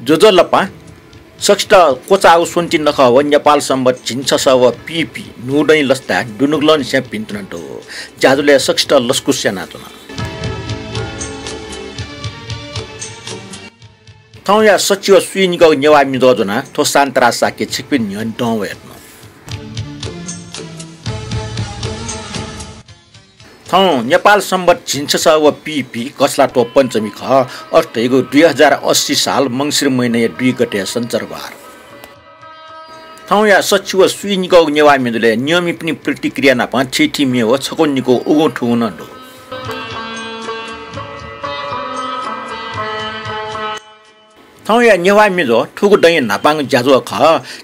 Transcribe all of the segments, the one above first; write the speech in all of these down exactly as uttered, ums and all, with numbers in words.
ज्वजलपा, सकसित क्वचाःगु स्वन्ति नखः व नेपाल संवत् झिंछसः व पीपी न्हूदँया लसताय् दुनुगलंनिसें भिन्तुना दु। ज्याझ्वलय् सकसित लसकुस यानाच्वना। थौंया सच्छि व स्वीनिगःगु नेवाः म्येजः ज्वनाः थ्व शान्तराज शाक्य छिकपिनि न्ह्यःने दं वयाच्वना। थौं नेपाल संवत् झिंछसः व पीपी कछलातोः पञ्चमी खः, अथे धइगु दुई हजार अस्सी साल मंसिर महिनाया दुई गते सञ्चरबार। थौंया सच्छि व स्वीनिगःगु नेवाः म्येजुलय् नियमितपिनि प्रतिक्रिया नाप थीथी म्ये व छकू निकू उगुं थुगुं नं दु। थौंया नेवाः म्येजः थुगु दँया न्हापांगु ज्याझ्वः खः।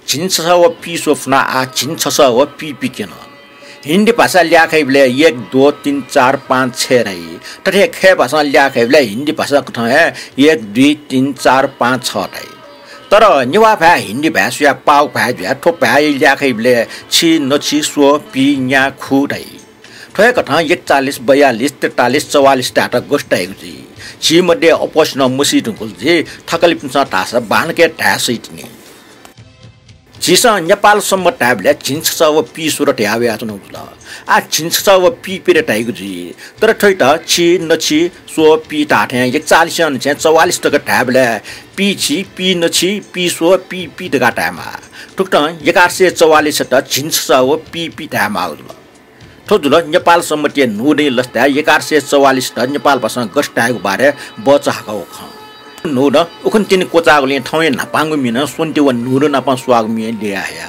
झिंछसः व पीस्वः फुनाः आः झिंछसः व पीपी क्यन। हिन्दी भाषाय् ल्याखइबलय् एक, दो, तीन, चार, पाँच, छय् धाइ। थथे खय् भाषां ल्याखइबलय् हिन्दी भाषाकथं हे एक, दुई, तीन, चार, पाँच, छ धाइ। तर नेवाः भाय् हिन्दी भाय् स्वयाः पाःगु भाय् जुयाः थ्व भाय् ल्याखइबलय् छि, नछि, स्व, पि, न्या, खु धाइ। थ्व हे कथं एकचालिस, बयालिस, त्रितालिस, चौवालिस धायेत गथे धाइगु जुइ। झी मध्ये अप्वःसिनं मसी धुंकल जुइ, थकालिपिन्सं धाःसा बांलाक धाये सइतिनि। झीसं नेपाल संवत् धायेबलय् झिंछसः व पीस्वः धयाः वयाच्वनागु जुल। आः झिंछसः व पीपी धाइगु जुइ। तर थ्वइत छि, नछि, स्व, पि धाःथें एकचालिसंनिसें चौवालिस तक धायेबलय् पीछि, पीनछि, पीस्वः, पीपी धकाः धायेमाः। थुकथं एघार सय चौवालिसयात झिंछसः व पीपी धायेमाःगु जुल। थ्व जुल नेपाल संवत्‌या न्हूदँया लसताय् एघार सय चौवालिसयात नेपाल भाषां गथे धायेगु बारे बःचा हाकःगु खँ। न्हूदँ उखुन्हु तिनि क्वचाःगुलिं थौंया न्हापांगु म्ये नं स्वन्ति व न्हूदँ नाप स्वाःगु म्ये ल्ययाहया।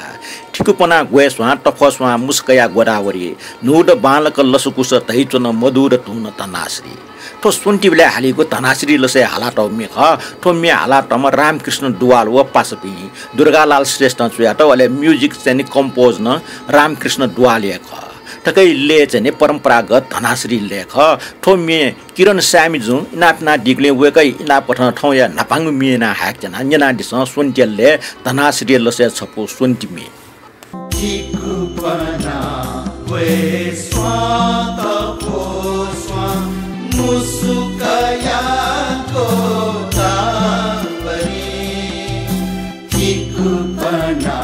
थिकुपना ग्वय् स्वां, तफ्वः स्वां, मुसुकया गोदावरी, न्हूदँ बांलाक लसकुस धइच्वन, मधुर धुन धनाश्री। थ्व स्वन्तिबलय् हालीगु धनाश्री लसय् हालातःगु म्ये खः। थ्व म्ये हालातःम्ह रामकृष्ण दुवाल व पासापिं दुर्गालाल श्रेष्ठं च्वयातःगु, अले music चाहिँ नि compose नं रामकृष्ण दुवालया खः। थुकिया लय चाहिँ नि परम्परागत धनाश्री लय खः। थ्व म्ये किरण साय्‌मिजुं इनाप यानादीगुलिं वय्‌कःया इनाप कथं थौंया न्हापांगु म्ये यानाः हाय्‌काच्वना। न्यनादिसँ स्वन्तिया लय् धनाश्रीया लसय् छपु स्वन्ति म्ये। थिकुपना ग्वय् स्वां, तफ्वः स्वां, मुसुकया गोदावरी। थिकुपना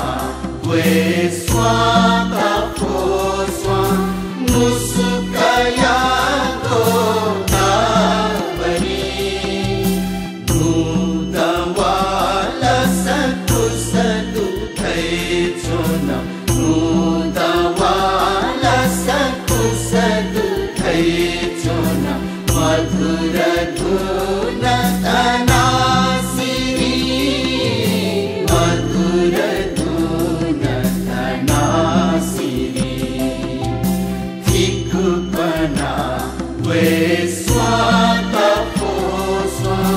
ग्वय् स्वां, तफ्वः स्वां, मुसुकया गोदावरी। न्हूदँ वा लसकुस दु धइच्वन, न्हूदँ वा लसकुस दु धइच्वन, मधुर धुन धनाश्री, मधुर धुन धनाश्री। थिकुपना ग्वय् स्वां, तफ्वः स्वां।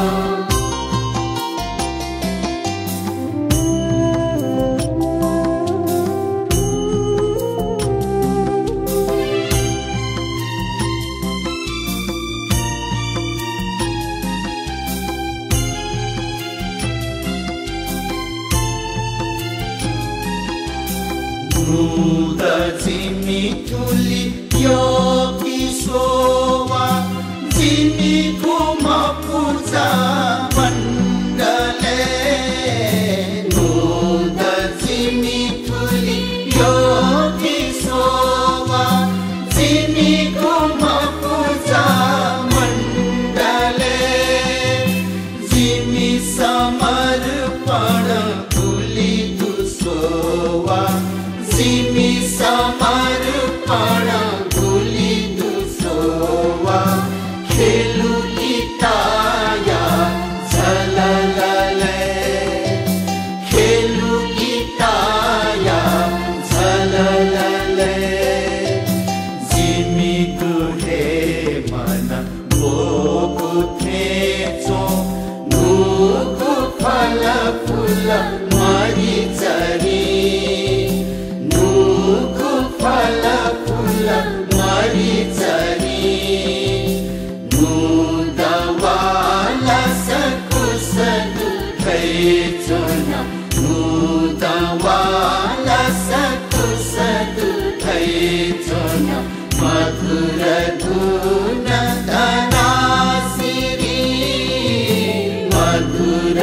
न्हूदँ जिमि थुलि यःपिं स्वःवा, जिमिगु मपुजा मण्डलय्। न्हूदँ जिमि थुलि यःपिं स्वःवा, जिमिगु मपुजा मण्डलय्। जिमि समर्पण गुलि दु स्वःवा, जिमि समर्पण गुलि दु स्वःवा, ख्यलुकिताया झलललय्, ख्यलुकिताया झलललय्, जिमिगु हे मन मोगु थें च्वं, न्हूगु फलफुल मरिचरी, न्हूगु फलफुल मरिचरी। न्हूदँ वा लसकुस दु धइच्वन, न्हूदँ वा लसकुस दु धइच्वन, मधुर धुन धनाश्री, मधुर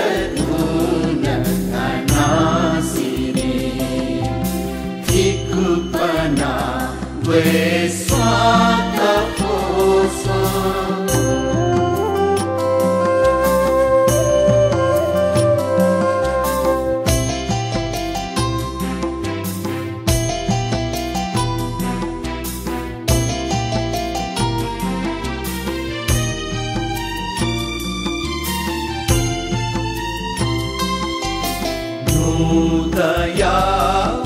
न्हूदँया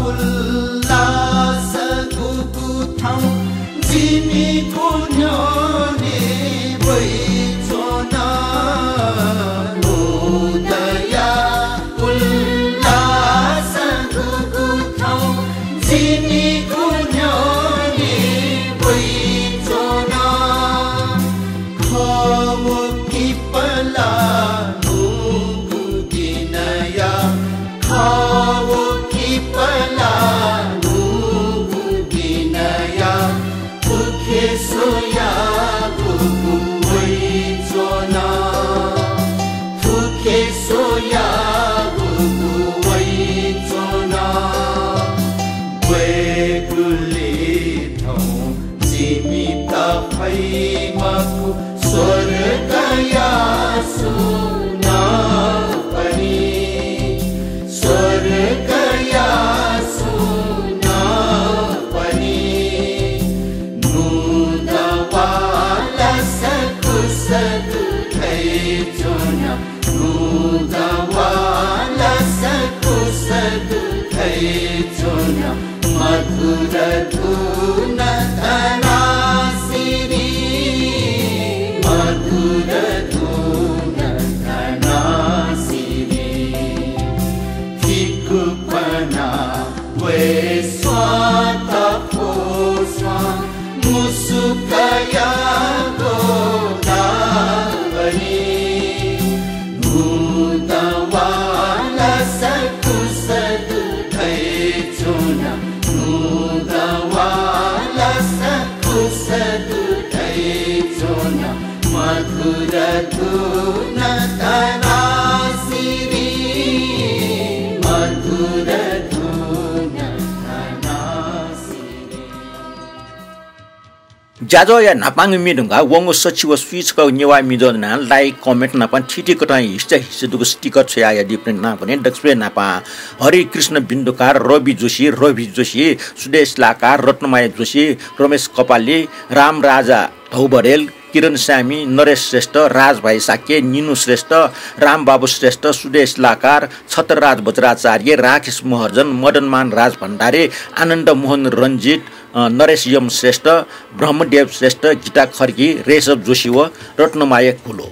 उल्लास गुगु थौं जिमिगु न्ह्यःने वइच्वन। न्हूदँया उल्लास गुगु थौं जिमिगु न्ह्यःने वइच्वन। खः व कि पला न्हूगु दिनया, खः व कि पला न्हूगु दिनया, थुखे स्वयाः गुगु वइच्वन। थुखे स्वयाः गुगु वइच्वन। वयेगुली थौं जिमित फइ मखु स्वर्गया सुनां पनि, स्वर्गया सुनां पनि। न्हूदँवालस खुस दु धइच्वन। न्हूदँवालस खुस दु धइच्वन। मधुर धुन धनासिरि, मधुर धुन धनासिरि। थिकुपना वय् स्वां तप्वः स्वां मुसुकया गोदावरी। न्हूदँवालस खुस दु धइच्वन। न्हूदँवालस खुस दु धइच्वन। मधुर धुन धनासिरि, मधुर धुन धनासिरि। ज्याझ्वःया न्हापांगु म्ये धुंकाः वंगु सछि व स्वीछकःगु नेवाः म्ये ज्वनाः like, comment नाप थीथी कथं हिस्सा हिस्सा दुगु sticker छ्वयाहयादीपिं नापने दकलय् न्हापां हरिकृष्ण बिन्दुकार, रवि जोशी, रवि जोशी, सुदेश लाकार, रत्नमाया जोशी, रमेश कपाली, रामराजा धौबरेल, किरण सामी, नरेश श्रेष्ठ, राजभाइ शाक्य, निनु श्रेष्ठ, रामबाबु श्रेष्ठ, सुदेश लाकार, छत्रराज बज्राचार्य, राकेश महर्जन, मदनमान राजभण्डारी, आनन्द मोहन रञ्जित, अ, नरेश यम श्रेष्ठ, ब्रह्मदेव श्रेष्ठ, गीता खड्गी, रेशव जोशी व रत्नमाया कुलु।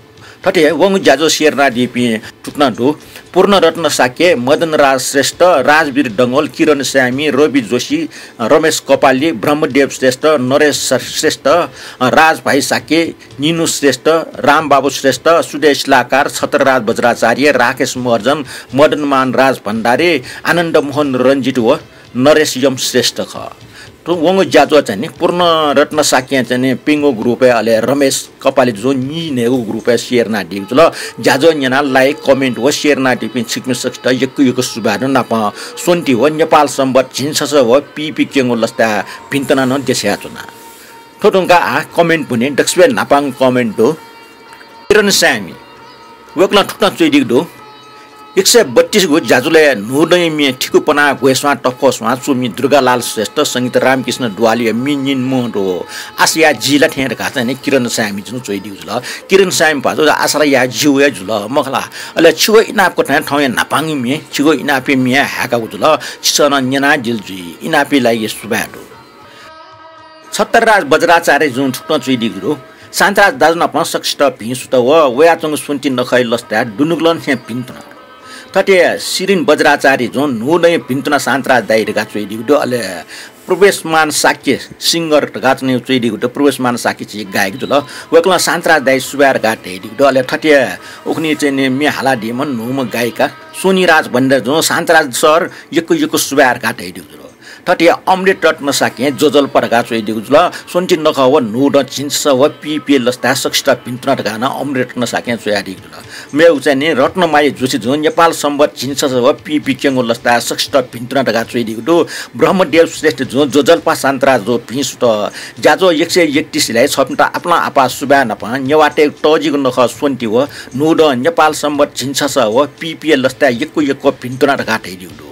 थथे वंगु ज्याझ्वः share यानादीपिं थुकथं दु। पूर्णरत्न शाक्य, मदनराज श्रेष्ठ, राजवीर डंगोल, किरण सामी, रवि जोशी, रमेश कपाली, ब्रह्मदेव श्रेष्ठ, नरेश श्रेष्ठ, राजभाइ शाक्य, निनु श्रेष्ठ, रामबाबु श्रेष्ठ, सुदेश लाकार, छत्रराज बज्राचार्य, राकेश महर्जन, मदनमान राजभण्डारी, आनन्दमोहन रञ्जित व नरेश यम श्रेष्ठ खः। थ्व वंगु ज्याझ्वः चाहिँ नि पूर्णरत्न शाक्यं चाहिँ नि प्यंगू group-य्, अले रमेश कपाली जुं नीन्हय्गू group-य् share यानादीगु जुल। ज्याझ्वः न्यनाः like, comment व share यानादीपिं छिकपिं सकसित यक्व यक्व सुभाय् दु। नापं स्वन्ति व नेपाल संवत् झिंछसः व पीपी क्यंगु लसताय् भिन्तुना नं देछानाच्वना। थ्व धुंकाः आः comment ब्वने। दकलय् न्हापांगु comment दु किरण सामी। वय्कलं थुकथं च्वयादीगु दु। एक सय बत्तीसगु ज्याझ्वलय् न्हूदँया म्ये थिकुपना ग्वय् स्वां तप्वः स्वां च्वमि दुर्गालाल श्रेष्ठ, संगीत रामकृष्ण द्वालीया म्ये निम्ह दु। आशा याये ज्यू ला थें धकाः चाहिँ नि किरण सामी जुं च्वयादीगु जुल। किरण सामी भाजु आशा याये ज्यू हे जुल, मखु ला? अले छिगु इनाप कथं थौंया न्हापांगु म्ये, छिगु इनापया म्ये हाय्कागु जुल। छिसं नं न्यनादिल जुइ। इनापया लागि सुभाय् दु। छत्रराज बज्राचार्य जुं थुकथं च्वयादीगु दु। शान्तराज दाजु नाप सकसित भिं सुत व वयाच्वंगु स्वन्ति नखःया लसताय् दुनुगलं थें भिन्तुना। थथे सिरिन बज्राचार्य जुं न्हूदँया भिन्तुना शान्तराज दाइ धकाः च्वयादीगु दु। अले प्रवेशमान शाक्य singer धकाः च्वयादीगु दु। प्रवेशमान शाक्य झी गायक जुल। वय्कलं शान्तराज दाइ सुभाय् धकाः धयादीगु दु। अले थथे उखुन्हु चाहिँ नि म्ये हालादीम्ह न्हूम्ह गायिका सोनी राजभण्डारी जुं शान्तराज सर यक्व यक्व सुभाय् धकाः धयादीगु दु। थथे अमृत रत्न शाक्यं ज्वजलपा धकाः च्वयादीगु जुल। स्वन्ति नखः व न्हूदँ झिंछसः व पीपीया लसताय् सकसित भिन्तुना धकाः नं अमृत रत्न शाक्यं च्वयादीगु जुल। मेगु चाहिँ नि रत्नमाया जोशी जुं नेपाल संवत् झिंछसः व पीपी क्यंगु लसताय् सकसित भिन्तुना धकाः च्वयादीगु दु। ब्रह्मदेव श्रेष्ठ जुं ज्वजलपा शान्तराज जु भिं सुत। ज्याझ्वः एक सय एकतीस इलय् छपिन्त आपालं आपाः सुभाय् नापं नेवाःतय्गु तःजिगु नखः स्वन्ति व न्हूदँ नेपाल संवत् झिंछसः व पीपीया लसताय् यक्व यक्व भिन्तुना धकाः धयादीगु दु।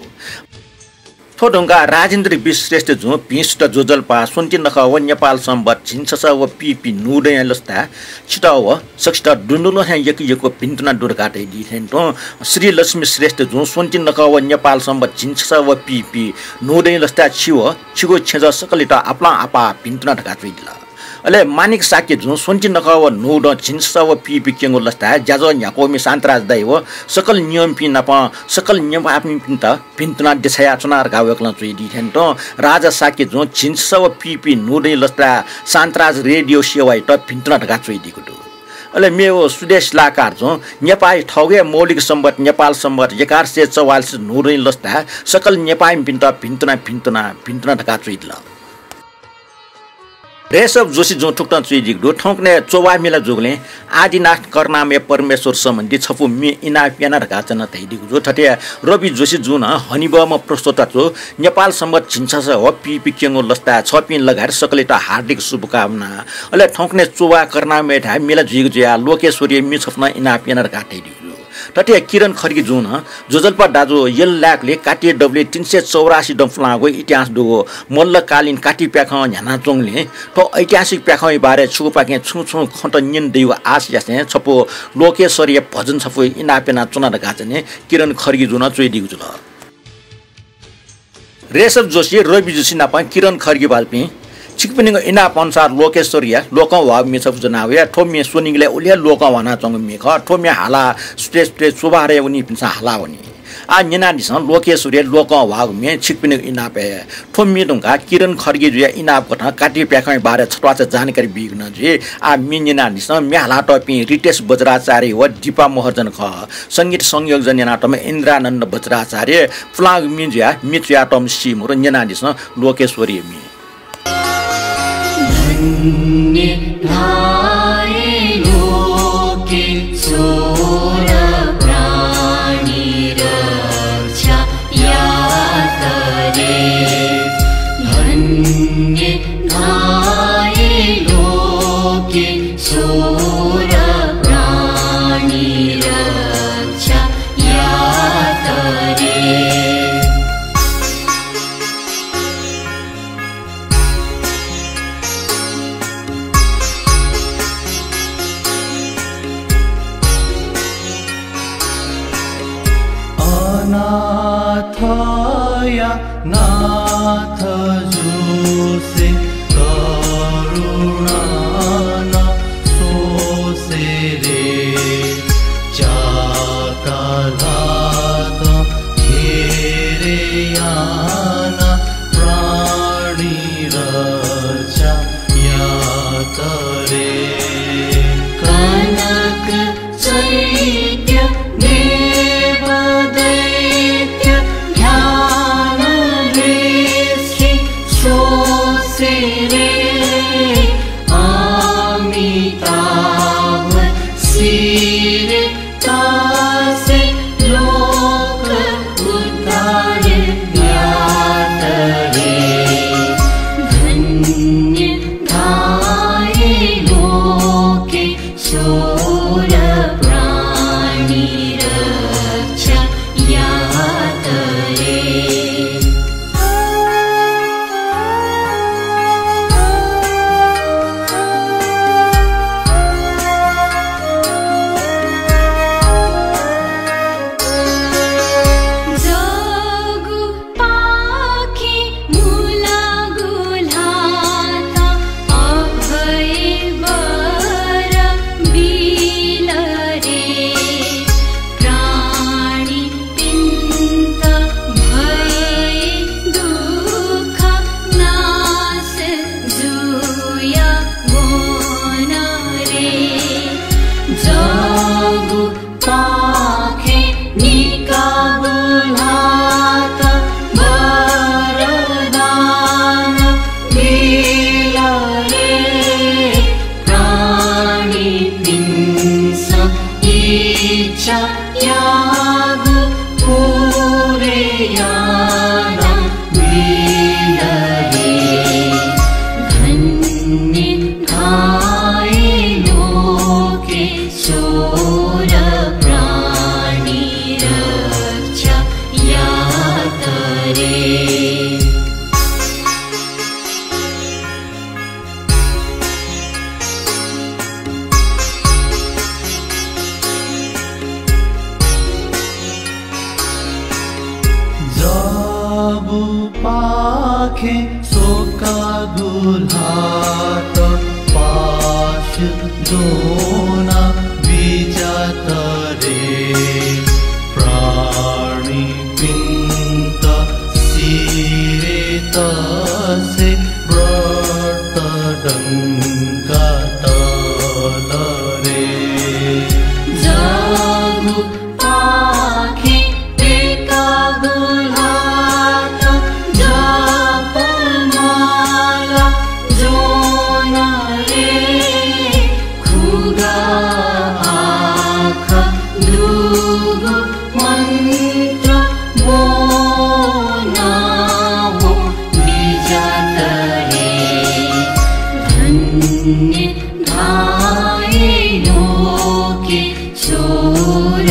थ्व धुंकाः राजेन्द्र विश्रेष्ठ जुं भिं सुत ज्वजलपा स्वन्ति नखः व नेपाल संवत् झिंछसः व पीपी न्हूदँया लसताय् छित व सकसित दुनुगलंनिसें यक्व यक्व भिन्तुना दु धकाः धयादी थें तुं श्रीलक्ष्मी श्रेष्ठ जुं स्वन्ति नखः व नेपाल संवत् झिंछसः व पीपी न्हूदँया लसताय् छि व छिगु छेँजः सकलेत आपालं आपाः भिन्तुना धकाः च्वयादिल। अले माणिक शाक्य जुं स्वन्ति नखः व न्हूदँ झिंछसः व पीपी क्यंगु लसताय् ज्याझ्वः न्ह्याक्वःमि शान्तराज दाइ व सकल नियःपिं नाप सकल नेवाःपिन्त भिन्तुना देछायाच्वना धकाः वय्कलं च्वयादी थें तुं राजा शाक्य जुं झिंछसः व पीपी न्हूदँया लसताय् शान्तराज रेडियो सेवायात भिन्तुना धकाः च्वयादीगु दु। अले मेगु सुदेश लाकार जुं नेपाःया थःगु हे मौलिक संवत् नेपाल संवत् एघार सय चौवालिस न्हूदँया लसताय् सकल नेवाःपिन्त भिन्तुना भिन्तुना भिन्तुना धकाः च्वयादिल। रेशव जोशी जुं थुकथं च्वयादीगु दु। थौंकन्हय् च्वभाः मिला जूगुलिं आदिनाथ करुणामय परमेश्वर सम्बन्धी छपु म्ये इनाप याना धकाः च्वना धयादीगु दु। थथे रवि जोशी जुं नं हनेबहःम्ह प्रस्तोता च्वय् नेपाल संवत् झिंछसः व पीपी क्यंगु लसताय् छपिं लगायत सकलेत हार्दिक शुभकामना। अले थौंकन्हय् च्वभाः करुणामयथाय् मिला जुइगु जुयाः लोकेश्वरीया म्ये छपु नं इनाप याना धकाः धयादीगु दु। थथे किरण खड्गी जुं नं ज्वजलपा दाजु यल लाय्कले कात्ति दबुलिइ तीन सय चौरासी दँ पुलांगु इतिहास दुगु मल्लकालीन कात्ति प्याखं न्ह्यानाच्वंगुलिं थ्व ऐतिहासिक प्याखंया बारे छुगुपाखें छुं छुं खँत न्यने दइगु आश यासें छपु लोकेश्वरीया भजन छपु इनाप यानाच्वना धकाः चाहिँ नि किरण खड्गी जुं नं च्वयादीगु जुल। रेशव जोशी, रवि जोशी नाप किरण खड्गी भाजुपिं, छिकपिनिगु इनाप अनुसार लोकेश्वरीया लोकं ह्वाःगु म्ये छपु ज्वना वया। थ्व म्ये स्वनिगलय् उलि हे लोकं ह्वानाच्वंगु म्ये खः। थ्व म्ये हालाः सुथय् सुथय् च्वभाः हये वनीपिन्सं हाला वनी। आः न्यनादिसँ, लोकेश्वरीया लोकं ह्वाःगु म्ये छिकपिनिगु इनाप हे। थ्व म्ये धुंकाः किरण खड्गी जुया इनाप कथं कात्ति प्याखंया बारे छत्वाःचा जानकारी बीगु नं जुइ। आः म्ये न्यनादिसँ, म्ये हालातःपिं रितेश बज्राचार्य व दीपा महर्जन खः। संगीत संयोजन यानातःम्ह इन्द्रानन्द बज्राचार्य, पुलांगु म्ये जुयाः म्ये च्वयातःम्ह सीमरु। न्यनादिसँ लोकेश्वरीया म्ये। धन्य धाये लोकेश्वर प्राणी रक्षा यात रे। धन्य धाये लोकेश्वर प्राणी रक्षा यात रे। अनाथया नाथ जुसे करुणा न सोसे रे। च्याकालात घेरे याना प्राणी रक्षा यात रे। कनक चैत्य देव दैत्य ध्यान लेसि सोसे रे। अमिताभ सिरे तासे सोकागु ल्हात पास ज्वना बिज्यात रे। प्राणीपिन्त सिरेतसे व्रत डंका तल रे। जागु पाखे पेकागु ल्हात जापल माला ज्वना रे। खुगा आखा दुगु मन्त्र ब्वना वं बिज्यात रे। धन्य धाये लोके च्वल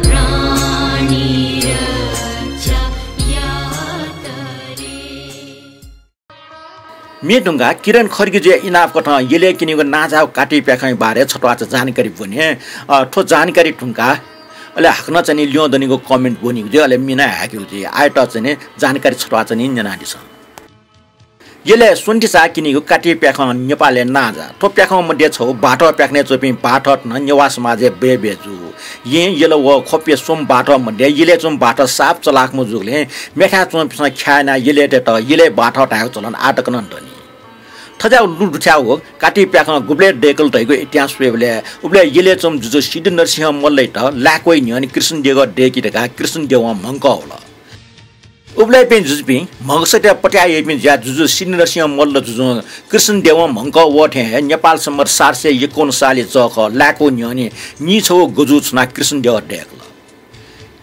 प्राणी रक्षा यात रे। म्ये धुंकाः किरण खड्गीजुया इनाप कथं यलय् क्यनीगु नांजाःगु काति प्याखंया बारे छत्वाःचा जानकारी ब्वने। अ, थ्व जानकारी धुंकाः अले हाकनं चाहिँ नि ल्यं दनिगु comment ब्वनीगु जुइ, अले मिना हाय्केगु जुइ। आःयात चाहिँ नि जानकारी छत्वाःचा नि न्यनादिसँ। यलय् स्वन्तिचाः क्यनीगु काति प्याखं नेपालय् नांजाः। थ्व प्याखं मध्ये छगू बाथः प्याखनय् च्वंपिं बाथःत नं नेवाः समाजय् बय्बय् जू। येँ, यल व ख्वपया स्वम्ह बाथः मध्ये यलय् च्वंम्ह बाथः साप चलाखम्ह जूगुलिं मेथाय् च्वंपिन्सं ख्याः यानाः यलय्‌तय्‌त यलय् बाथः धायेगु चलन आः तक नं दनि। थज्याःगु लु दुथ्याःगु काति प्याखं गुबलय् दय्‌कल धइगु इतिहास स्वयेबलय् उबलय् यलय् च्वंम्ह जुजु सिद्धिनरसिंह मल्लयात लाय्‌क्वय् न्ह्यःने कृष्णदेवं दय्‌की धकाः कृष्णदेवं म्हंकः वल। उबलय्‌पिं जुजुपिं म्हगसतय् पत्याः याइपिं जुयाः जुजु सिद्धिनरसिंह मल्ल जुजुं कृष्णदेवं म्हंकः वःथें हे नेपाल सम्बत सात सय एकाउन्न सालय् जःखः लाय्‌क्वय् न्ह्यःने नीछगू गजू छुनाः कृष्णदेवं दय्‌कल।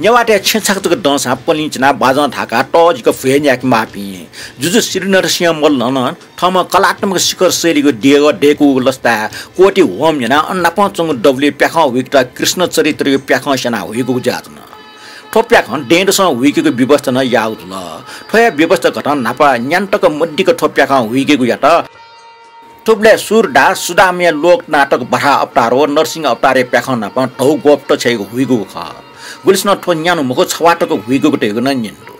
नेवाःतय् छेँछाकचक दंसां पलिं चिनाः बाजं धाकाः तःजिक भ्वय् न्यायेके माःपिं जुजु सिद्धिनरसिंह मल्लं नं थःम्हं कलात्मक शिखर शैलीगु देगः दय्‌कूगु लसताय् कोटि होम यानाः अन नापं च्वंगु दबुलिइ प्याखं हुइकेत कृष्ण चरित्रया प्याखं स्यना हुइकूगु जुयाच्वन। थ्व प्याखं दँय्‌दसं हुइकेगु व्यवस्था नं याःगु जुल। थ्व हे व्यवस्था कथं न्हापा न्यान्हु तक मदिक्क थ्व प्याखं हुइकेगु यात। थुबलय् सूरदास सुदामाया लोकनाटक बथाः अवतार व नरसिंह अवतारया प्याखं नाप धौ ग्वःपत छ्याइगु हुइकूगु खः। गुलिसिनं थ्व न्यान्हु मखु, छवाः तक हुइकूगु धइगु नं न्यने दु।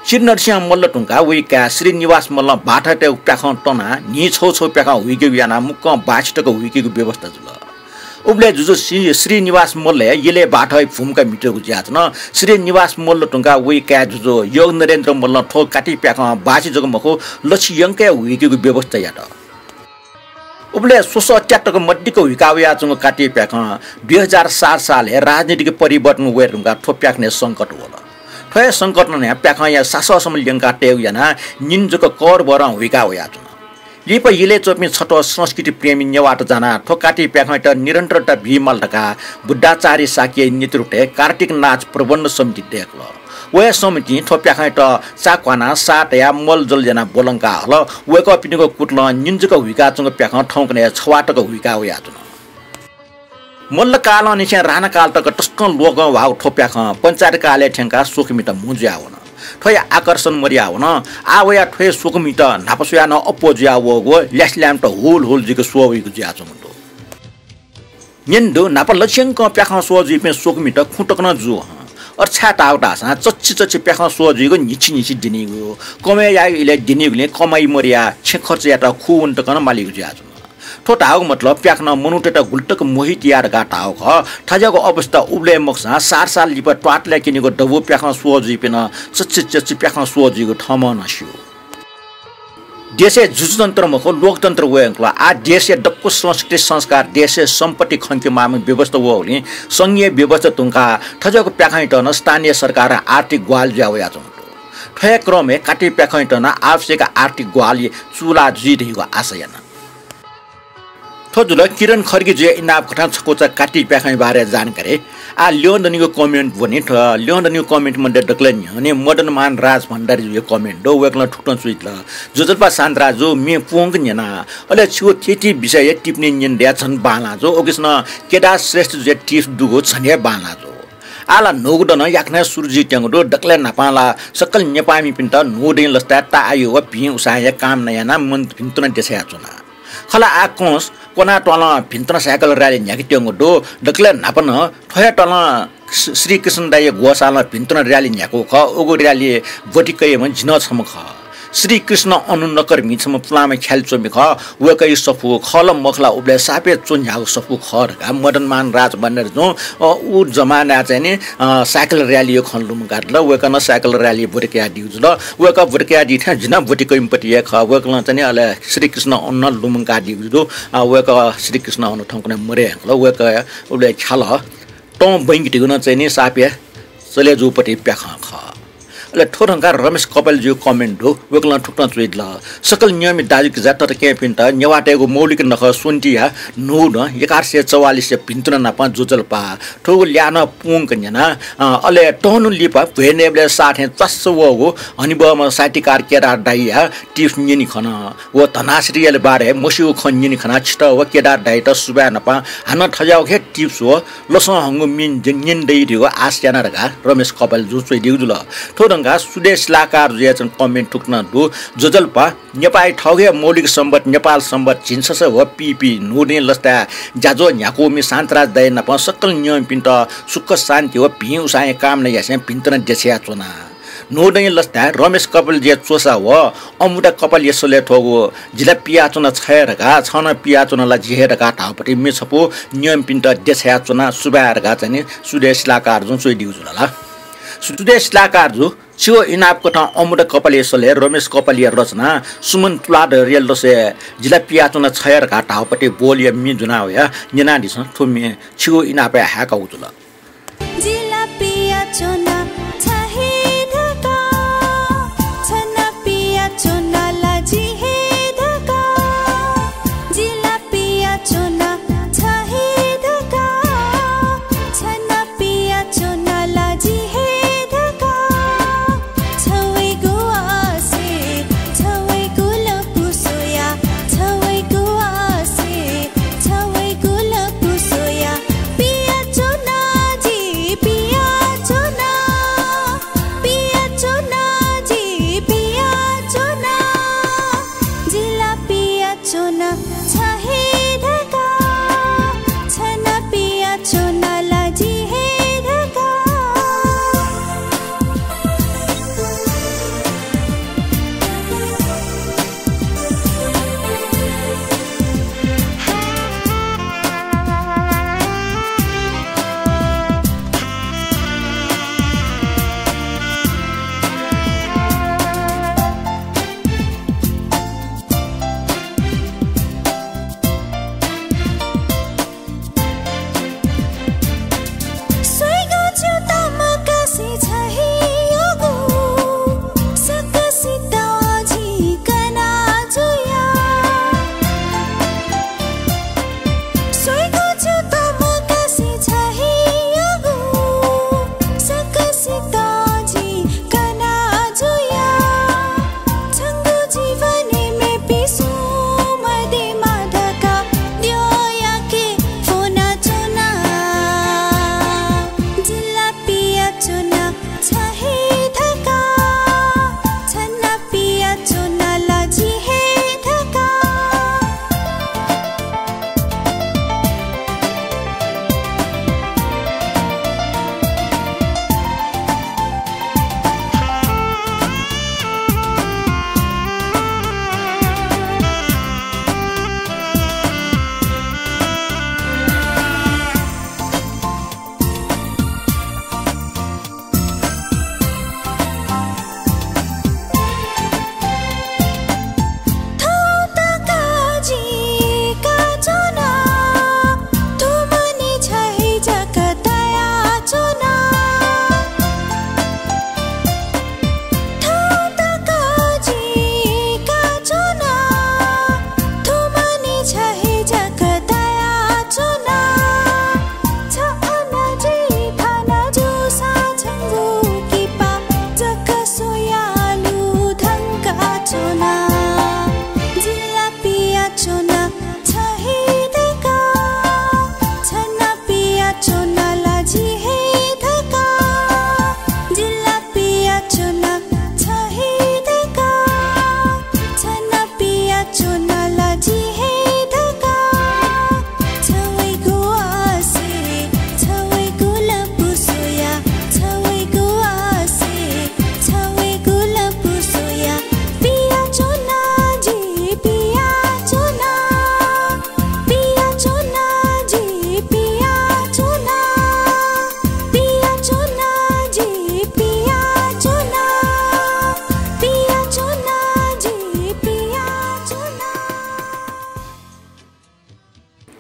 सिद्धिनरसिंह मल्ल धुंकाः वया काय् श्रीनिवास मल्लं बाथःतय्‌गु प्याखं तनाः न्हिं छगू छगू प्याखं हुइकेगु यानाः मुक्कं बाछि तक हुइकेगु व्यवस्था जुल। उबलय् जुजु श्री-, श्रीनिवास मल्ल हे यलय् बाथःया भूमिका म्हितेगु जुयाच्वन। श्रीनिवास मल्ल धुंकाः वया काय् जुजु योगनरेन्द्र मल्लं थ्व काति प्याखं बाछि जक मखु, लछि यंकाः हुइकेगु व्यवस्था यात। उबलय् स्वसः त्यात तक मदिक्क हुइका वयाच्वंगु काति प्याखं दुई हजार सात सालय् राजनीतिक परिवर्तन वये धुंकाः थ्व प्याखनय् संकट वल। थ्व हे संकटं नं प्याखंया सासःसम्म ल्यंका तयेगु यानाः निन्हु जक करबहरं हुइका वयाच्वन। लिपा यलय् च्वंपिं छत्वः संस्कृति प्रेमी नेवाःत जानाः थ्व काति प्याखंयात निरन्तरता बीमाल धकाः बुद्धाचार्य शाक्यया नेतृत्वय् कार्तिक नाच प्रबन्ध समिति दय्‌कल। व हे समितिं थ्व प्याखंयात चा क्वानाः साः तयाः मलजल यानाः ब्वलंका हल। वय्‌कःपिनिगु कुतलं निन्हु जक हुइकाच्वंगु प्याखं थौंकन्हय् छवाः तक हुइका वयाच्वन। मल्लकालंनिसें राणाकाल तक तसकं लोकं ह्वाःगु थ्व प्याखं पञ्चायतकालय् थ्यंकाः स्वकुमित म्हो जुयावन। थ्वया आकर्षण मदयावन। आः वयाः थ्वया स्वकुमित न्हापा स्वयाः नं अप्वः जुयावःगु व ल्यासेल्याय्‌म्हत हुल हुल जुइक स्वः वइगु जुयाच्वंगु दु। न्यने दु, न्हापा लछियंकं प्याखं स्वः जुइपिं स्वकुमित खुँ तक नं जू हं। अथे छाय् धाःगु धाःसां चच्छि चच्छि प्याखं स्वः जुइगु न्हिच्छि न्हिच्छि द्यनीगु, कमय् याइगु इलय् द्यनीगुलिं कमाइ मदयाः छेँ खर्च यायेत खुः वने तक नं मालीगु जुयाच्वन। थ्व धाःगु मतलब प्याखनं मनूतय्‌त गुलि तक मोहित याः धकाः धाःगु खः। थज्याःगु अवस्था उबलय् मखुसां सात साल लिपा त्वाःतलय् क्यनीगु दबू प्याखं स्वः जुइपिं नं चच्छि चच्छि प्याखं स्वः जुइगु थःम्हं नं स्यू। देशय् जुजुतन्त्र मखु, लोकतन्त्र वये धुंकल। आः देशया दक्व संस्कृति संस्कार, देशया सम्पत्ति खंके माःम्ह व्यवस्था वःगुलिं संघीय व्यवस्था धुंकाः थज्याःगु प्याखंयात नं स्थानीय सरकारं आर्थिक ग्वाहालि जुया वयाच्वंगु दु। थ्व हे क्रमय् काति प्याखंयात नं आवश्यक आर्थिक ग्वाहालि चूलाः जुइ धइगु आशा याना। थ्व जुल किरण खड्गीजुया इनाप कथं छकूचा काति प्याखंया बारे जानकारी। आः ल्यं दनिगु comment ब्वने। थ्व ल्यं दनिगु comment मध्ये दकलय् न्ह्यःने मदनमान राजभण्डारीजुया comment दु। वय्‌कलं थुकथं च्वयादिल। ज्वजलपा शान्तराजु, म्ये पूवंक न्यना। अले छिगु थीथी विषयया टिप्पणी न्यने दयाः झन बांलाः जू। उकिसनं केदार श्रेष्ठजुया tips दुगु झन हे बांलाः जू। आः ला न्हूगु दँ नं याकनं सुरु जुइत्यंगु दु। दकलय् न्हापां ला सकल नेपाःमिपिन्त न्हूदँया लसताय् ताःआयु व भिं उसाँय्‌या कामना यानाः मन भिन्तुना देछायाच्वना। खला आः कंस क्वनाः त्वालं भिन्तुना साइकल rally न्ह्याकेत्यंगु दु। दकलय् न्हापा नं थ्व हे त्वालं श्री कृष्ण दाइया ग्वसालं भिन्तुना rally न्ह्याकूगु खः। उगु rally ब्वति कयाम्ह जि नं छम्ह खः। श्रीकृष्ण अनु नकर भिं छम्ह पुलांम्ह ख्यालि च्वमि खः। वय्‌कःया सफू खः ला मखु ला उबलय् साप हे च्वन्ह्याःगु सफू खः धकाः मदनमान राजभण्डारीजुं, अ, उ जमानाय् चाहिँ नि, अ, साइकल र्‍यालीया खँ लुमंकादिल। वय्‌कलं साइकल र्‍याली ब्वति कयादीगु जुल। वय्‌कः ब्वति कयादी थें जि नं ब्वति कइम्ह पति हे खः। वय्‌कलं चाहिँ नि अले श्रीकृष्ण अनु नं लुमंकादीगु दु। अ, वय्‌कः श्रीकृष्ण अनु थौंकन्हय् मरे धुंकल। वय्‌कः उबलय् ख्यालः तं बैंकितिगु नं चाहिँ नि साप हे चले जूगु पति प्याखं खः। अले थ्व धुंकाः रमेश कपालीजुया comment दु, वय्‌कलं थुकथं च्वयादिल। सकल नियमित दाजुकिजा तताकेहेँपिन्त नेवाःतय्‌गु मौलिक नखः स्वन्तिया न्हूदँ एघार सय चौवालिसया भिन्तुना नाप ज्वजलपा। थुगु ल्याः नं पूवंक न्यना, अ, अले तःन्हु लिपा भ्वय् नयेबलय् साः थें च्वास्स वःगु हनेबहःम्ह साहित्यकार केदार दाइया tips न्यने खन। व धनाश्रीयालि बारे मस्यूगु खँ न्यने खनाः छितः व केदार दाइत सुभाय् नाप हानं थज्याःगु हे tips व लसं हंगु म्ये न्यने दइ धइगु आश याना धकाः रमेश कपालीजुं च्वयादीगु जुल। थ्व धुंकाः सुदेश शिलाकारजुया चाहिँ comment थुकथं दु। ज्वजलपा, नेपाःया थःगु हे मौलिक संवत् नेपाल संवत् झिंछसः व पीपी न्हूदँया लसताय् ज्याझ्वः न्ह्याकूम्ह शान्तराज दाइ नाप सकल नियमितपिन्त सुख शान्ति व भिं उसाँय्‌या कामना यासें भिन्तुना देछायाच्वना। न्हूदँया लसताय् रमेश कपालीजुया च्वसा व अमुदा कपालीया सलय् थ्वःगु जि ला पियाच्वना छ हे धकाः, छं नं पियाच्वना ला जि हे धकाः धाःगु पति म्ये छपु नियमितपिन्त देछायाच्वना, सुभाय् धकाः चाहिँ नि सुदेश शिलाकारजुं च्वयादीगु जुल ला। सुदेश शिलाकारजु, छिगु इनाप कथं अमुदा कपालीया सलय् रमेश कपालीया रचना सुमन तुलाधरया लसय् जि ला पियाच्वना छ हे धकाः धाःगु पति बोलया म्ये ज्वना वया न्यनादिसँ। थ्व म्ये छिगु इनापय् हाय्‌कागु जुल। जि ला पियाच्वना छ हे धकाः, छ नं पियाच्वना ला जि हे धकाः। जि ला पियाच्वना छ हे धकाः, छ नं पियाच्वना ला जि हे धकाः। छवेगु आसे, छवेगु लँपु स्वया, छवेगु आसे, छवेगु लँपु स्वया, पियाच्वना जि, पियाच्वना।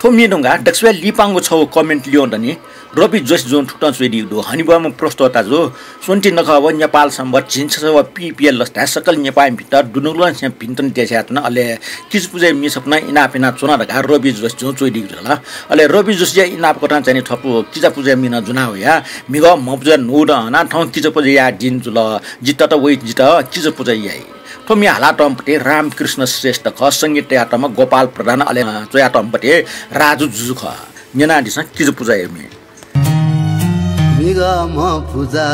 व म्ये धुंकाः दकसिबय् लिपांगु छगू comment लिहां दनि। रवि जोशीजुं थुकथं च्वयादीगु दु। हनेबहःम्ह प्रस्तोताजु, स्वन्ति नखः व नेपाल संवत् झिंछसः व पीपीएल लसताय् सकल नेपाःमिपिन्त दुनुगलंनिसें भिंतुना देछानाच्वना। अले किजा पुजाया म्ये छपु नं इनाप यानाच्वना धकाः रवि जोशीजुं च्वयादीगु जुल। अले रवि जोशीजुया इनाप कथं चाहिँ थ्व किजा पुजाया म्ये नं ज्वना वया। म्हिगः म्ह पुजा न्हूदँ हनाः थौं किजा पुजा याये दिं जुल। जि तत वइ, जितः किजा पुजा याइ। थ्व म्ये हालातःम्ह पति रामकृष्ण श्रेष्ठ खः, संगीत तयातःम्ह गोपाल प्रधान, अले च्वयातःम्ह पति राजु जुजु खः। न्यनादिसँ किजा पुजाया म्ये। म्हिगः म्ह पुजा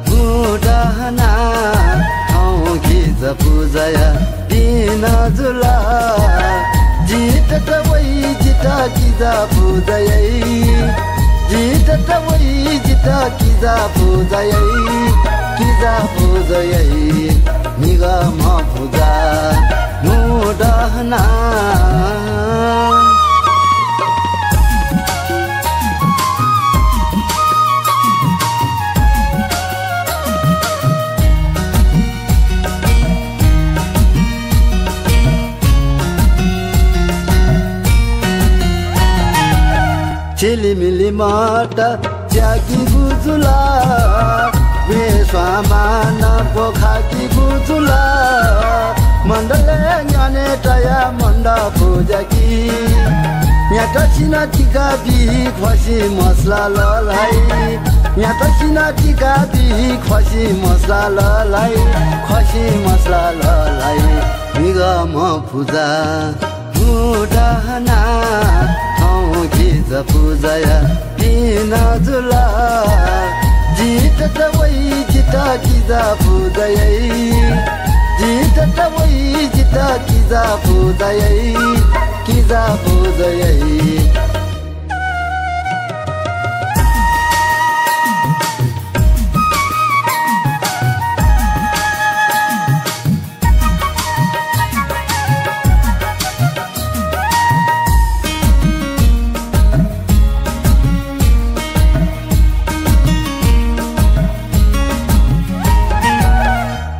न्हूदँ हनाः थौं किजा पुजा याये दिं जुल। जि तत वइ, जितः किजा पुजा याइ। जि तत वइ, जितः किजा पुजा याइ। किजा पुजा याइ। म्हिगः म्ह पुजा न्हूदँ हनाः। झिलिमिलि मत च्याकीगु जुल, म्ये स्वांमाः नं प्वखाकीगु जुल। मण्डलय् न्ह्यःने तयाः मण्डप पुजाकी। न्ह्यातसिनं तिका बी, ख्वसि मसला लःल्हाइ। न्ह्यातसिनं तिका बी, ख्वसि मसला लःल्हाइ। ख्वसि मसला लःल्हाइ। म्हिगः म्ह पुजा न्हूदँ हनाः थौं किजा पुजा याये दिं जुल। जि तत वइ, जितः किजा पुजा याइ। जि तत वइ, जितः किजा पुजा याइ। किजा पुजा याइ।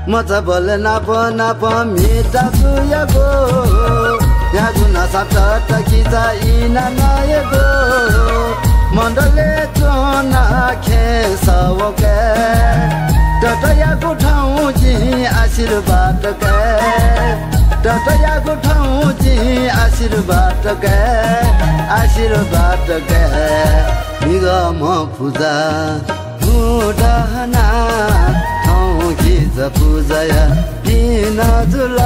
मचाबलय् नाप नाप म्हितासुयागु, यागु न्हासां तत किजा इनाः नयेगु। मण्डलय् च्वनाः खँय् सः वंकाये। ततयागु थौं जिं आशीर्वाद काये। ततयागु थौं जिं आशीर्वाद काये। आशीर्वाद काये। म्हिगः म्ह पुजा न्हूदँ हनाः थौं किजा पुजा याये दिं जुल।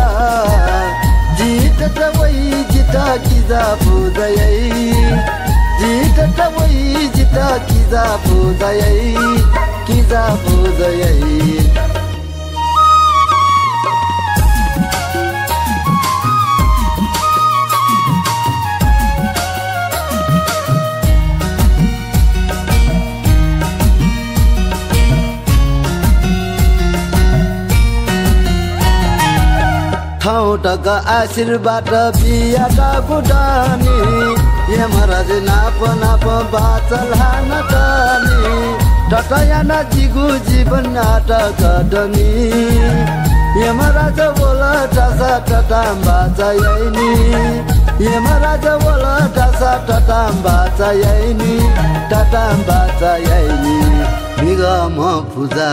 जि तत वइ, जितः किजा पुजा याइ। जि तत वइ, जितः किजा पुजा याइ। किजा पुजा याइ। थौं तक आशीर्वाद बियातःगु दनि, यमराज नाप नाप बाचा ल्हानातःनि। ततयां नं जिगु जीवन नाटक दनि। यमराज वल धाःसा ततां बाचा याइनि। यमराज वल धाःसा ततां बाचा याइनि। ततां बाचा याइनि। म्हिगः म्ह पुजा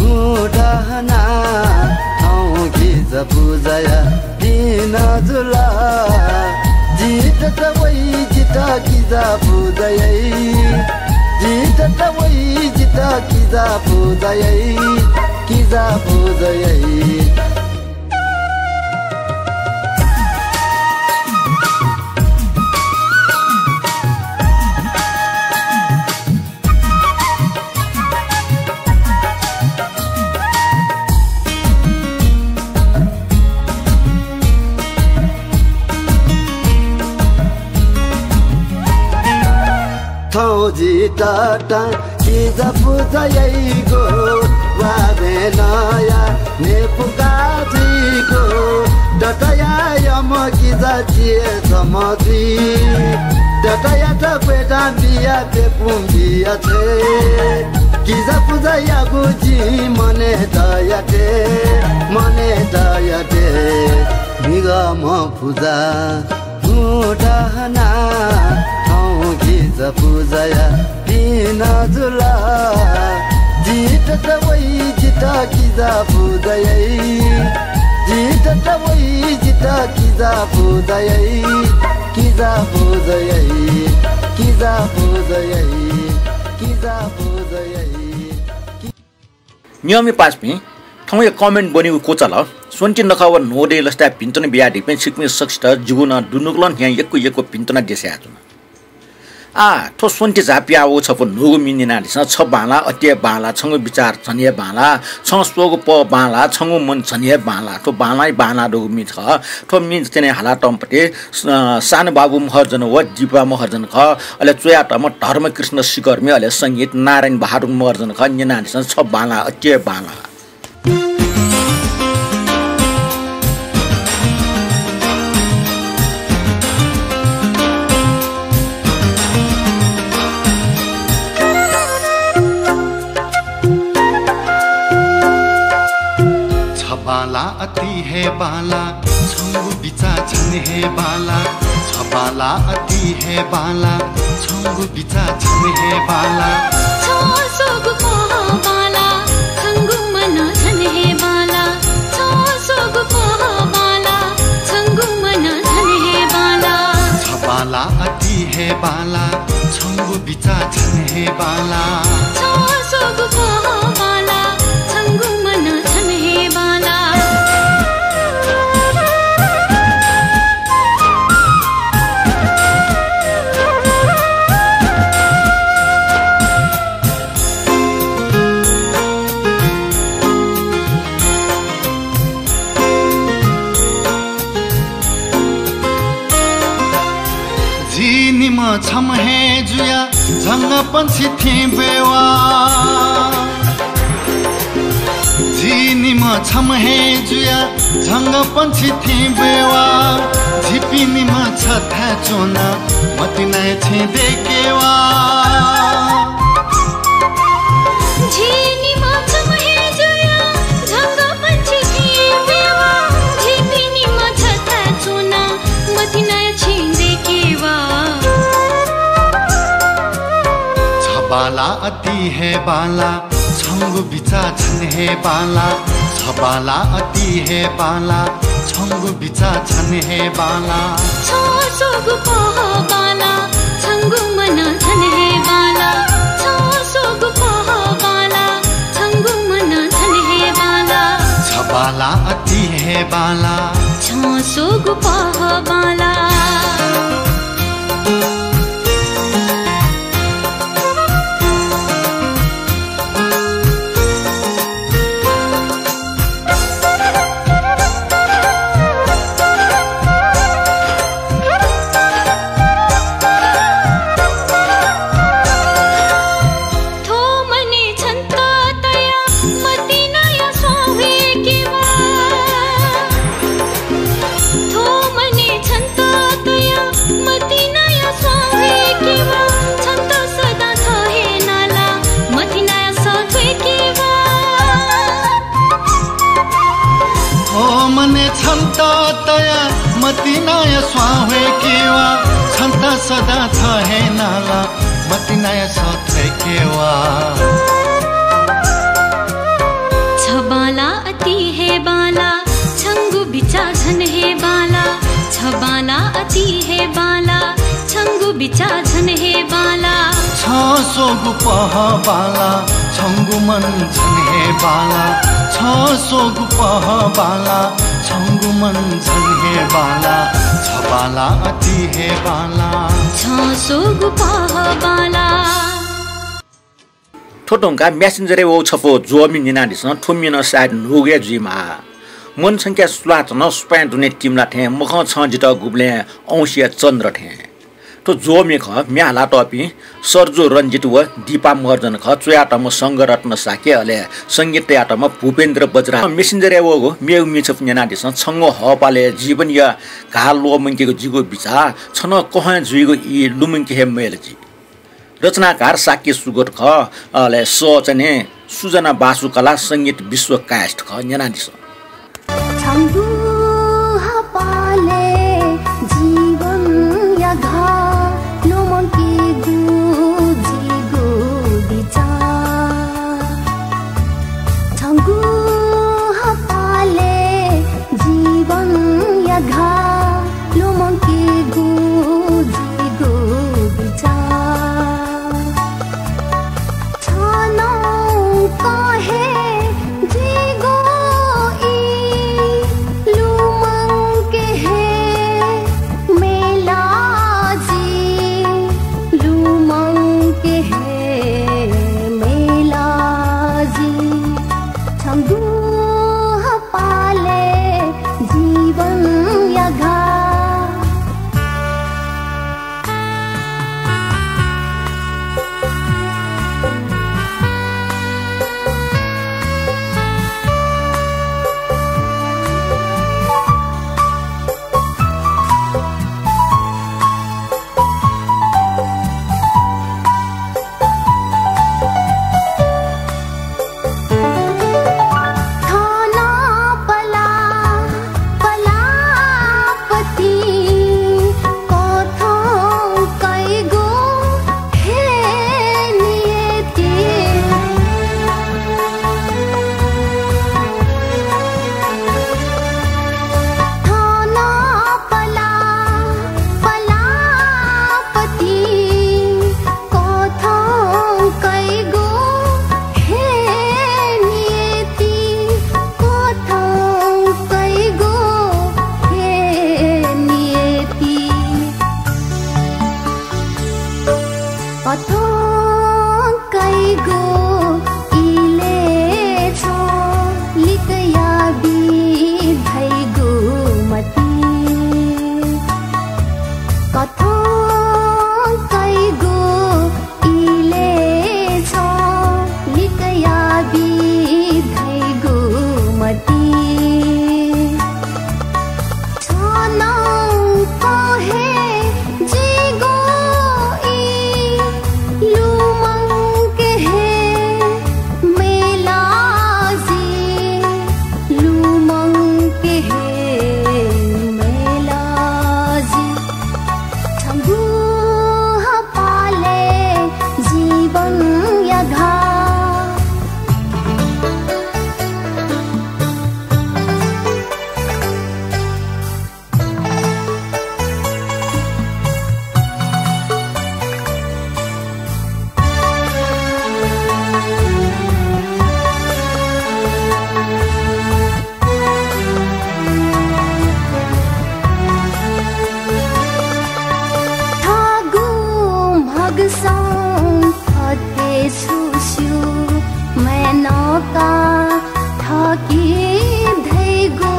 न्हूदँ हनाः थौं किजा पुजा याये दिं जुल। जि तत वइ, जितः किजा पुजा याइ। जि तत वइ, जितः किजा पुजा याइ। किजा पुजा याइ। थौं जि ततां किजा पुजा याइगु, वा भेनया न्हय्पुका जुइगु। ततया यःम्ह किजा जि हे छम्ह जुइ। ततयात क्वय्तां बिया प्यपुं बिया छ्वये। किजा पुजा यायेगु जिं मनय् तयातये, मनय् तयातये। म्हिगः म्ह पुजा उदाहना थौं किजा पुजाया पिन जुल। जितः वइ जितः किजा पुजाया। जितः वइ जितः किजा पुजाया। किजा पुजाया। किजा पुजाया। किजा पुजाया। नियमय् पासापिं, थौंया comment ब्वनेगु क्वचाल। स्वन्ति नखः व न्हूदँय् लसताय् भिंतुना बियादीपिं छिकपिं सकसित जिगु नं दुनुगलं न्ह्यः यक्व यक्व भिंतुना देछायाच्वना। आः, थ्व स्वन्ति झाः पियावःगु छपु न्हूगु मि न्यनादिसँ। छ बांलाः, अति हे बांलाः, छंगु बिचाः झन हे बांलाः, छं स्वःगु पह बांलाः, छंगु मन झन हे बांलाः। थ्व बांलाः बांलाः दुगु मि खः। थ्व मि थेने हालातःम्ह पति, अ, सानुबाबु महर्जन व दीपा महर्जन खः। अले च्वयातःम्ह धर्मकृष्ण सिकर्मी, अले संगीत नारायण बहादुर महर्जन खः। न्यनादिसँ, छ बांलाः, अति हे बांलाः। छ बांलाः अति हे बांलाः, छंगु बिचाः झन हे बांलाः। छ बांलाः अति हे बांलाः, छंगु बिचाः झन हे बांलाः। छ स्वःगु पह बांलाः, छंगु मन झन हे बांलाः। छ स्वःगु पह बांलाः, छंगु मन झन हे बांलाः। छ बांलाः अति हे बांलाः, छंगु बिचाः झन हे बांलाः। छ स्वःगु पह बांलाः, छंगु मन झन हे बांलाः। जि निम्ह छम्ह हे जुया झंगःपंक्षी थें ब्वयेवा। जि निम्ह छम्ह हे जुया झंगःपंक्षी थें ब्वयेवा। झीपिं निम्ह छथाय् च्वना मतिनाया छेँ दय्‌केवा। झी निम्ह छम्ह हे जुया झंगःपंक्षी थें ब्वयेवा। झीपिं निम्ह छथाय् च्वना मतिनाया छेँ दय्‌केवा। छ बांलाः अति हे बांलाः, छंगु बिचाः झन हे बांलाः। छ बांलाः अति हे बांलाः, छंगु बिचाः झन हे बांलाः। छ स्वःगु पह बांलाः, छंगु मन झन हे बांलाः। छ स्वःगु पह बांलाः, छंगु मन झन हे बांलाः। छ बांलाः अति हे बांलाः, छ स्वःगु पह बांलाः। थ्व मनय् छन्त तया मतिनाया स्वां हुइकेवा। थ्व मनय् छन्त तया मतिनाया स्वां हुइकेवा। छन्त सदां थः हे नालाः मतिनाया सः थ्वय्‌केवा। थ्व मनय् छन्त तया मतिनाया स्वां हुइकेवा। छन्त सदां थः हे नालाः मतिनाया सः थ्वय्‌केवा। छ बांलाः अति हे बांलाः, छंगु बिचाः झन हे बांलाः। छ बांलाः अति हे बांलाः, छंगु बिचाः झन हे बांलाः। छ स्वःगु पह बांलाः, छंगु मन झन हे बांलाः। छ स्वःगु पह बांलाः, छंगु मन झन हे बांलाः। छ बांलाः अति हे बांलाः, छ स्वःगु पह बांलाः। थ्व धुंकाः Messenger-य् वःगु छपु ज्वःमि न्यनादिसँ, थ्व मि नं सायद न्हूगु हे जुइमाः। मनसंख्या सुलाच्वन, सुपाँय् दुने तिमला थें, मखं छं जितः गुबलें औंसिया चन्द्र थें। थ्व ज्वःमि खः, म्ये हालातःपिं सर्जु रंजित व दीपा महर्जन खः, च्वयातःम्ह संघरत्न शाक्य, अले संगीत तयातःम्ह भूपेन्द्र बज्रा। Messenger-य् वःगु मेगु मि छपु न्यनादिसँ, छंगु हःपालय् जीवनया घाः ल्वःमंकेगु जिगु बिचाः, छं नं कथं जुइगु ई लुमंके हे मयल जि। रचनाकार शाक्य सुगत खः, अले सः चाहिँ सुजना बासुकला, संगीत विश्व कायस्थ खः, न्यनादिसँ। छंगु हःपालय् जीवन का थकी धैगु।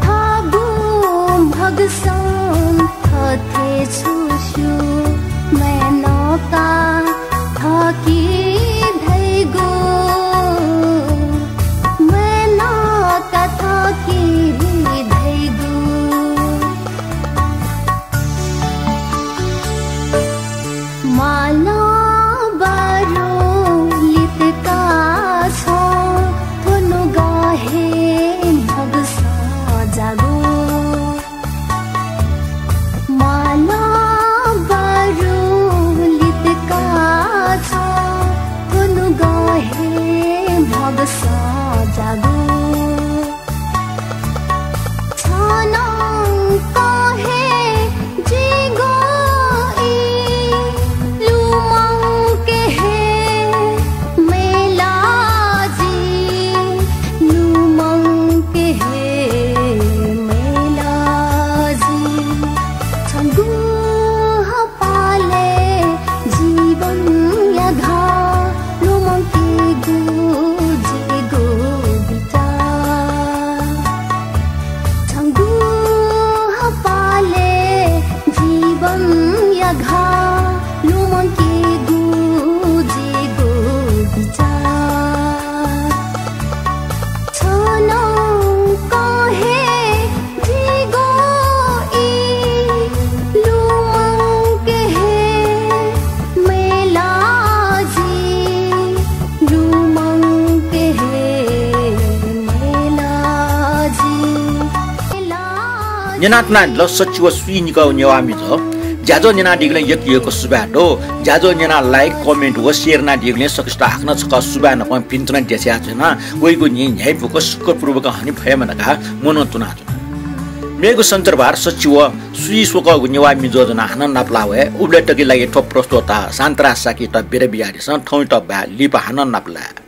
थबु भगसं थथे छु स्यू, म्ये नका थकी धैगु, म्ये नका थकी धैगु। माला बारु लितका छ, थ्व नुगः हे भगसं जागु। माला बारु लितका छ, थ्व नुगः हे भगसं जागु। छनं कहे जिगु ई लुमंके हे मेला जि, लुमंके हे मेला जि। छंगु पालय् जीवनया घाः लुमंकेगु जिगु बिचाः। छंगु पालय् जीवनया घाः लुमंकेगु जिगु बिचाः। छनं कहे जिगु ई लुमंके हे मेला जि, लुमंके हे मेला जि, मेला जि। न्यनातुना दिल सच्छि व स्वीनिक नेवाः मिजो। ज्याझ्वः न्यनादीगुलिं यक्व यक्व सुभाय् दु। ज्याझ्वः न्यनाः like, comment व share यानादीगुलिं सकसित हाकनं छकः सुभाय् नापं भिंतुना देछाया च्वना। वइगु न्हि न्ह्याइपुक सुखपूर्वक हने फयेमा धकाः मनंतुना च्वना। मेगु सञ्चरभार सच्छि व स्वी स्वकःगु नेवाः मिजो ज्वनाः हानं नापलाः वये। उबलय् तकया लागि थ्व प्रस्तोता शान्तराज शाक्ययात बिदा बियादिसँ। थौंयात बाय्, लिपा हानं नापलाये।